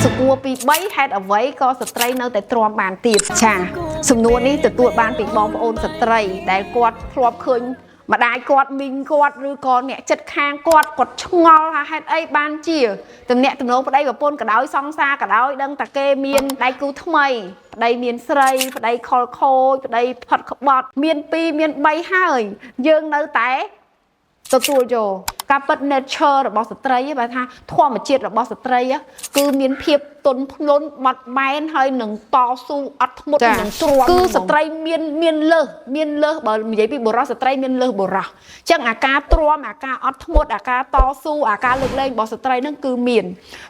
សគួរពី3ហេតុអ្វីក៏ស្ត្រីនៅតែទ្រាំបានទៀតចាសំណួរនេះទទួលបានពីបងប្អូនស្ត្រីដែលគាត់ធ្លាប់ឃើញម្ដាយគាត់មីងគាត់ឬក៏អ្នកចិត្តខាងគាត់គាត់ឆ្ងល់ថាហេតុអីបានជាទំនាក់ទំនងប្តីប្រពន្ធក៏ដោយសង្សារក៏ដោយដឹងតែគេមានដៃគូថ្មីប្តីមានស្រីប្តីខលខូចប្តីផុតក្បត់មាន2មាន3ហើយយើងនៅតែ ទទួលយកការពិត nature របស់ស្ត្រីបើថាធម្មជាតិរបស់ស្ត្រីគឺមានភាពទន់ភ្លន់បត់បែនហើយនឹងតស៊ូអត់ធ្មត់នឹងទ្រាំគឺស្ត្រីមានមានលើសមានលើសបើនិយាយពីបុរសស្ត្រីមានលើសបុរសអញ្ចឹងអាការទ្រាំអាការអត់ធ្មត់អាការតស៊ូអាការលើកលែងរបស់ស្ត្រីនឹងគឺមាន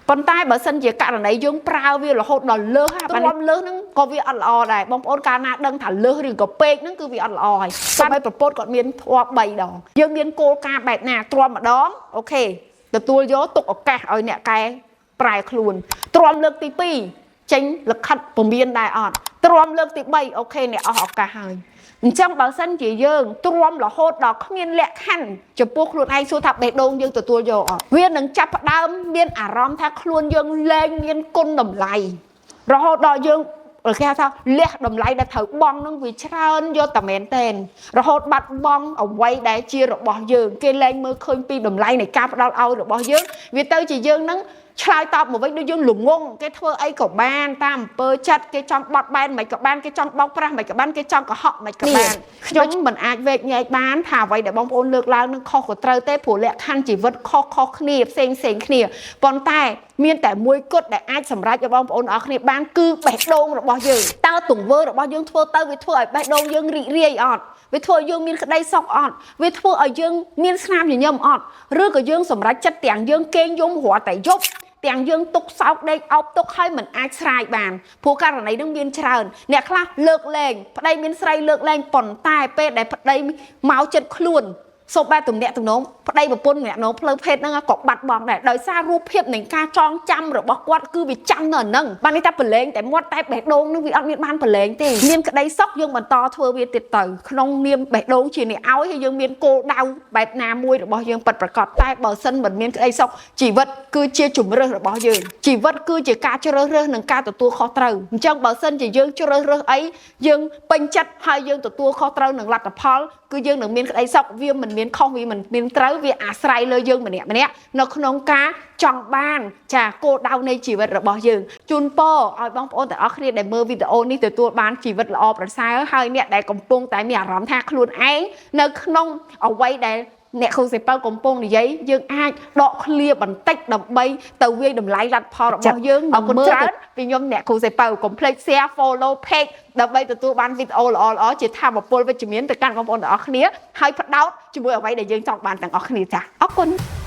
ប៉ុន្តែបើសិនជាករណីយើងប្រើវារហូតដល់លើសទ្រាំលើសហ្នឹងក៏វាអត់ល្អដែរបងប្អូនកាលណាដឹងថាលើសឬក៏ពេកហ្នឹងគឺវាអត់ល្អហើយសូម្បីប្រពន្ធគាត់មានធម៌3ដងយើងមានគោលការណ៍បែបណាទ្រាំម្ដង OK ទទួលយកទុកឱកាសឲ្យអ្នកកែប្រែខ្លួនទ្រាំលើកទី2ចេញលិខិតពមៀនដែរអត់ទ្រាំលើកទី3 OK អ្នកអស់ឱកាសហើយអញ្ចឹងបើសិនជាយើងទ្រាំរហូតដល់គ្មានលក្ខខណ្ឌចំពោះខ្លួនឯងសួរថាបេះដូងយើងទទួលយកអត់វានឹងចាប់ផ្ដើមមានអារម្មណ៍ថាខ្លួនយើងលែងមានគុណតម្លៃរហូតដល់យើងគេហៅថាលះតម្លៃដែលត្រូវបង់នឹងវាច្រើនយកតែមែនតែនរហូតបាត់បង់អ្វីដែលជារបស់យើងគេលែងមើលឃើញពីតម្លៃនៃការផ្ដល់ឲ្យរបស់យើងវាទៅជាយើងនឹងឆ្លើយតបមកវិញដូចយើងល្ងងគេធ្វើអីក៏បានតាមអំពើចិត្តគេចង់បត់បែនមិនក៏បានគេចង់បោកប្រាស់មិនក៏បានគេចង់កុហកមិនក៏បានខ្ញុំមិនអាចវែកញែកបានថាអ្វីដែលបងប្អូនលើកឡើងនឹងខុសក៏ត្រូវទេព្រោះលក្ខខណ្ឌជីវិតខុសខុសគ្នាផ្សេងផ្សេងគ្នាប៉ុន្តែមានតែមួយគត់ដែលអាចសម្រេចឲ្យបងប្អូនអរគ្នាបានគឺបេះដូងរបស់យើងតើទង្វើរបស់យើងធ្វើទៅវាធ្វើឲ្យបេះដូងយើងរីករាយអត់វាធ្វើឲ្យយើងមានក្តីសុខអត់វាធ្វើឲ្យយើងមានស្នាមញញឹមអត់ឬក៏យើងសម្រេចចិត្តទាំងយើងគេងយំរាល់តែយប់ទាំងយើងទុកសោកដេកអោបទុកឲ្យមិនអាចស្រាយបានព្រោះករណីនឹងមានច្រើនអ្នកខ្លះលើកលែងប្តីមានស្រីលើកលែងប៉ុន្តែពេលដែលប្តីមកចិត្តខ្លួនសូម្បីទំនាក់ទំនងប្តីប្រពន្ធម្នាក់នងផ្លូវភេទហ្នឹងក៏បាត់បង់ដែរដោយសាររូបភាពនៃការចងចាំរបស់គាត់គឺវាចាំនៅអាហ្នឹងបាននេះតែប្រឡែងតែមាត់តែបេះដូងហ្នឹងវាអត់មានបានប្រឡែងទេមានក្តីសុខយើងបន្តធ្វើវាទៀតទៅក្នុងនាមបេះដូងជាអ្នកឲ្យហើយយើងមានគោលដៅបែបណាមួយរបស់យើងពិតប្រាកដតែបើសិនមិនមានក្តីសុខជីវិតគឺជាជំរើសរបស់យើងជីវិតគឺជាការជ្រើសរើសនិងការទទួលខុសត្រូវអញ្ចឹងបើសិនជាយើងជ្រើសរើសអីយើងពេញចិត្តហើយយើងទទួលខុសត្រូវនឹងលទ្ធផលគឺយើងនឹងមានក្តីសុខវាមិនមានខុសវាមិនមានត្រូវវាអាស្រ័យលើយើងម្នាក់ម្នាក់នៅក្នុងការចង់បានចាគោលដៅនៃជីវិតរបស់យើងជូនពរឲ្យបងប្អូនទាំងអស់គ្នាដែលមើលវីដេអូនេះទទួលបានជីវិតល្អប្រសើរហើយអ្នកដែលកំពុងតែមានអារម្មណ៍ថាខ្លួនឯងនៅក្នុងអ្វីដែលអ្នកគ្រូសេពៅកំពុងនិយាយយើងអាចដកឃ្លាបន្តិចដើម្បីទៅវាយតម្លៃលទ្ធផលរបស់យើងអរគុណច្រើនពីខ្ញុំអ្នកគ្រូសេពៅកុំភ្លេច share follow page ដើម្បីទទួលបានវីដេអូល្អៗជាធម៌ពលវិជ្ជមានទៅកាន់បងប្អូនទាំងអស់គ្នាហើយផ្ដោតជាមួយអ្វីដែលយើងចង់បានទាំងអស់គ្នាចា៎អរគុណ។